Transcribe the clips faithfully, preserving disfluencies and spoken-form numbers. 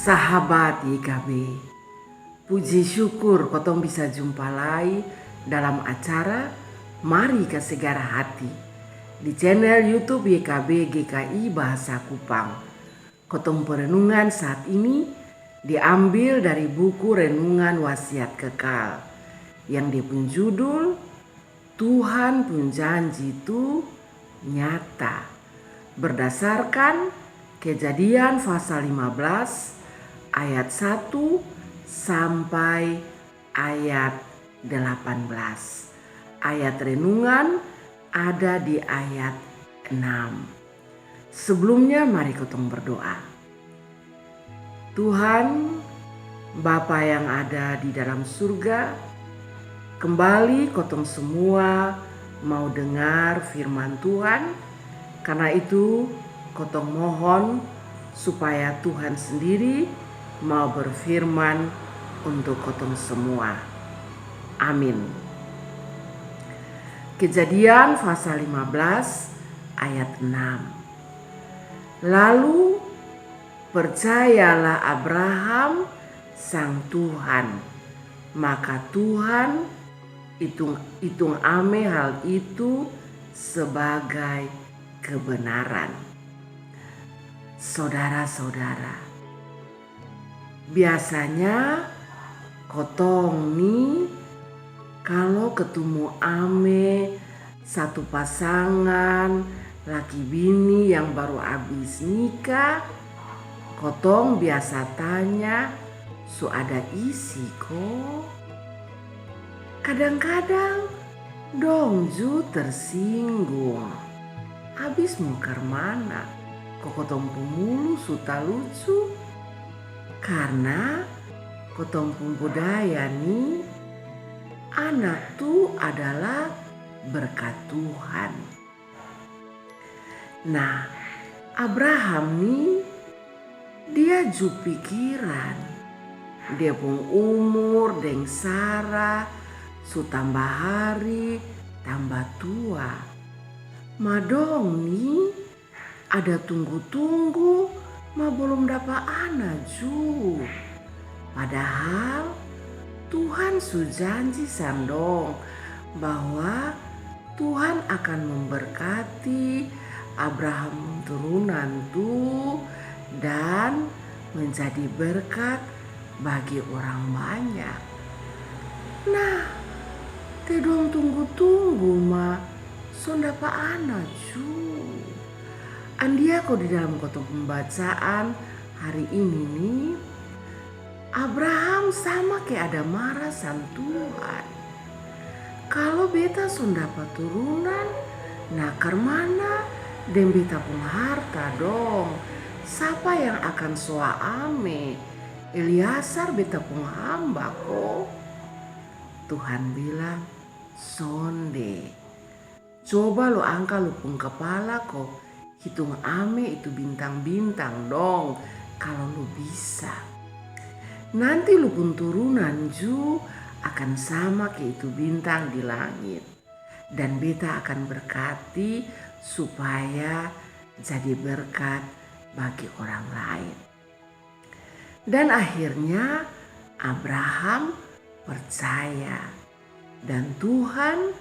Sahabat Y K B, puji syukur kotong bisa jumpa lai dalam acara Mari Kasegar Hati di channel YouTube Y K B G K I Bahasa Kupang. Kotong perenungan saat ini diambil dari buku renungan Wasiat Kekal yang dia pung judul Tuhan pung janji tu nyata, berdasarkan Kejadian pasal lima belas ayat satu sampai ayat delapan belas. Ayat renungan ada di ayat enam. Sebelumnya, mari kotong berdoa. Tuhan, Bapa yang ada di dalam surga, kembali kotong semua mau dengar firman Tuhan. Karena itu, kotong mohon supaya Tuhan sendiri mau berfirman untuk kotong semua. Amin. Kejadian pasal lima belas ayat enam. Lalu percayalah Abraham sang Tuhan, maka Tuhan itung, itung ame hal itu sebagai kebenaran. Saudara-saudara, biasanya kotong ni kalo ketumu ame satu pasangan laki bini yang baru abis nikah, kotong biasa tanya, su ada isi ko? Kadang-kadang dong ju tersinggung. Abis mo karmana ko kotong pung mulu su talucu? Karna kotong pung budaya ni, anak tu adalah berkat Tuhan. Nah, Abraham ni dia ju pikiran, dia pung umur deng Sara su tamba hari tamba tua. Ma dong ni ada tunggu-tunggu ma bolom dapa ana ju. Padahal Tuhan su janji sang dong bahwa Tuhan akan memberkati Abraham turunan tu dan menjadi berkat bagi orang banyak. Nah, te dong tunggu-tunggu ma son dapa ana ju. Andia ko di dalam kotong pembacaan hari ini ni, Abraham sama ke ada mara sang Tuhan. Kalo beta son dapa turunan, na karmana deng beta pung harta dong? Sapa yang akan soa ame? Eleasar beta pung hamba ko? Tuhan bilang, sonde. Coba lu angka lu pung kapala ko hitung ame itu bintang-bintang dong, kalo lu bisa. Nanti lu pung turunan ju akan sama ke itu bintang di langit. Dan beta akan berkati supaya jadi berkat bagi orang lain. Dan akhirnya Abraham percaya, dan Tuhan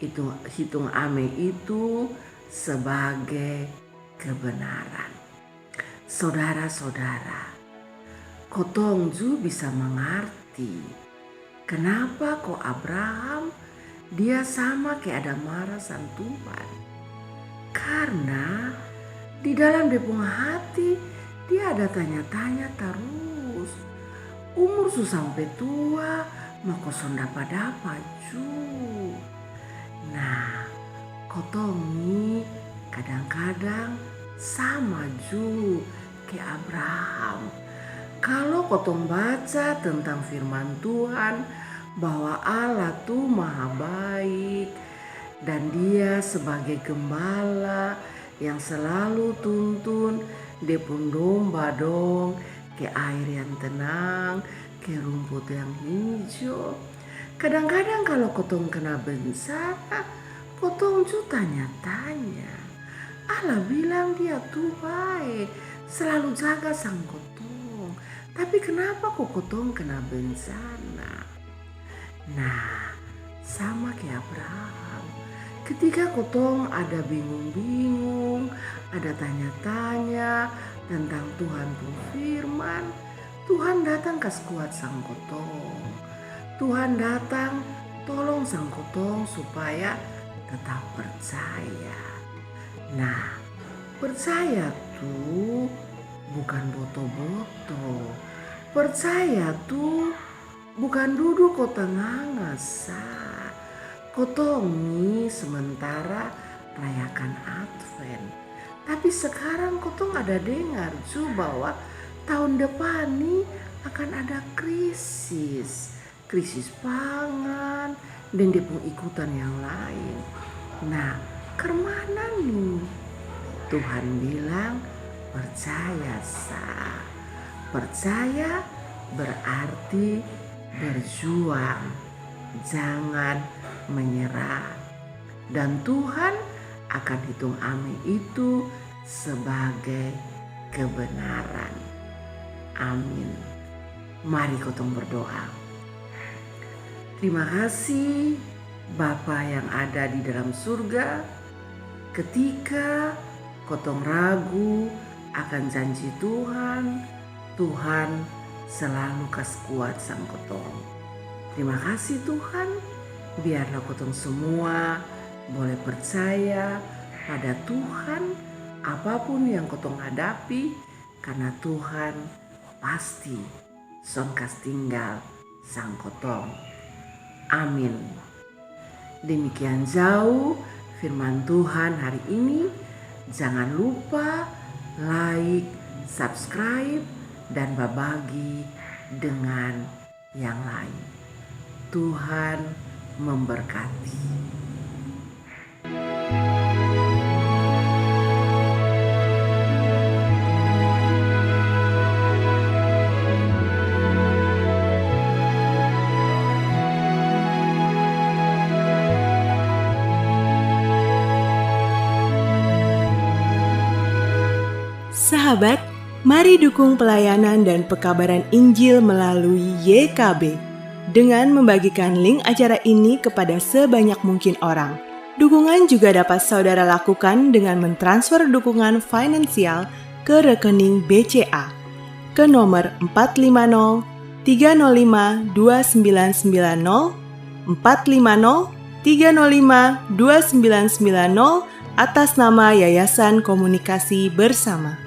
itu hitung ame itu sebagai kebenaran. Saudara-saudara, kotong ju bisa mangarti kenapa ko Abraham dia sama ke ada mara sang Tuhan. Karna di dalam dia pung hati, dia ada tanya-tanya tarus. Umur su sampe tua, ma ko son dapa-dapa ju. Nah, kotong ni kadang-kadang sama ju ke Abraham. Kalo kotong baca tentang firman Tuhan bahwa Allah tu maha baik dan Dia sebagai gembala yang selalu tuntun Dia pung domba dong ke air yang tenang, ke rumput yang hijo. Kadang-kadang kalo kotong kena bencana, kotong ju tanya-tanya. Allah bilang Dia tu bae, selalu jaga sang kotong. Tapi kenapa ko kotong kena bencana? Nah, sama ke Abraham. Ketika kotong ada bingung-bingung, ada tanya-tanya tentang Tuhan pung firman, Tuhan datang kas kuat sang kotong. Tuhan datang tolong sang kotong supaya tetap percaya. Nah, percaya tu bukan boto-boto. Percaya tu bukan dudu ko tanganga sa. Kotong ni sementara rayakan Advent. Tapi sekarang kotong ada dengar ju bahwa tahun depan ni akan ada krisis. Krisis pangan dan dia pung ikutan yang lain. Nah, karmana ni? Tuhan bilang, percaya sa. Percaya berarti berjuang, jangan menyerah. Dan Tuhan akan hitung amin itu sebagai kebenaran. Amin. Mari kotong berdoa. Terima kasih Bapa yang ada di dalam surga. Ketika kotong ragu akan janji Tuhan, Tuhan selalu kas kuat sang kotong. Terima kasih Tuhan, biarlah kotong semua boleh percaya pada Tuhan apapun yang kotong hadapi, karena Tuhan pasti son kas tinggal sang kotong. Amin. Demikian jauh firman Tuhan hari ini. Jangan lupa like, subscribe, dan babagi dengan yang lain. Tuhan memberkati. Sahabat, mari dukung pelayanan dan pekabaran Injil melalui Y K B dengan membagikan link acara ini kepada sebanyak mungkin orang. Dukungan juga dapat saudara lakukan dengan mentransfer dukungan finansial ke rekening B C A ke nomor empat lima nol tiga nol lima dua sembilan sembilan nol, empat lima nol tiga nol lima dua sembilan sembilan nol, atas nama Yayasan Komunikasi Bersama.